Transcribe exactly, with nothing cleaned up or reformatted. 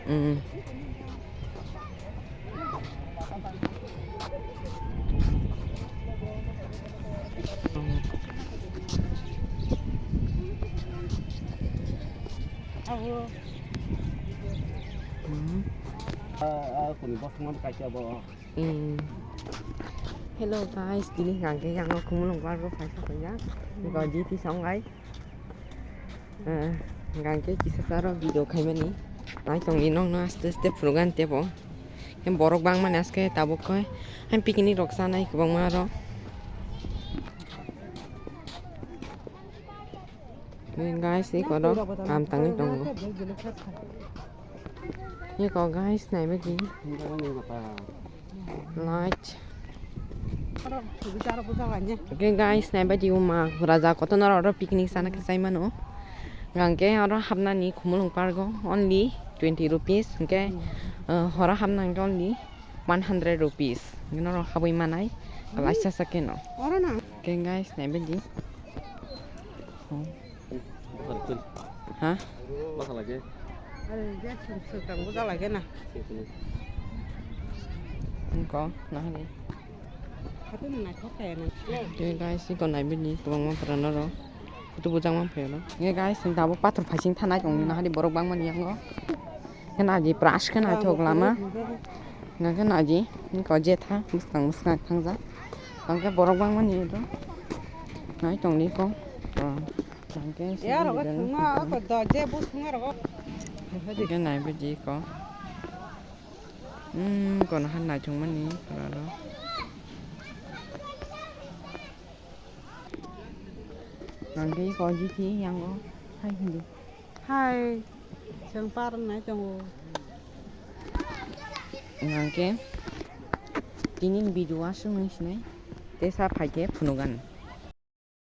Mm. Mm. Hello guys, tini hwnkhe yang o Khumulwng park o phaikha khaina. Godi ti songai. Hwnkhe kisa saro video khaimani. Nai tongdi nokno aste aste phunukgani tebo. Borok bangmani aske tabuk khe. Hain picnic rok chanai kwbangma aro. Guys, iko ro kam tangwi tongo. Iko guys, naibaidi. Light. Okay guys, naibaidi uma raja kotor oro picnic sana khe chai mano. Hwnkhe oro hapnani Khumulwng park o only twenty rupees. Hwnkhe, uh, horo hapna hwnkhe only one hundred rupees. Hwnkhe norok habwi manai. Kaisa sa khe no. Oro na. Okay guys, naibaidi. Oh. Bwsarok twi. Ha? Bwsa lage. Are, je sum sum tang bwsa lage na. Sing sini. Engko, nahani. Hati nang naithok kaya na. Ye guys, iko naibini kwbangma pura norok. Kutu bujak man phaio. Ye guys, tabuk pathor phaising thanai tongni nahani borok bangmani yango. Khe naji pras khe naithok lama. Hwnkhe naji, iko jetha, bwskang bwskang thangjak. Hwnkhe borok bangmani ito. Nai tongdi iko. Hwnkhe sini video no. Hwnkhe naibaidi iko. Hmm, kono han naithokmani aro. Hwnkhe iko jiti yango hai hindi. Hai, chwng par nai tongo. Hwnkhe tini video aswk nung sinai tesa phaikhe phunugan.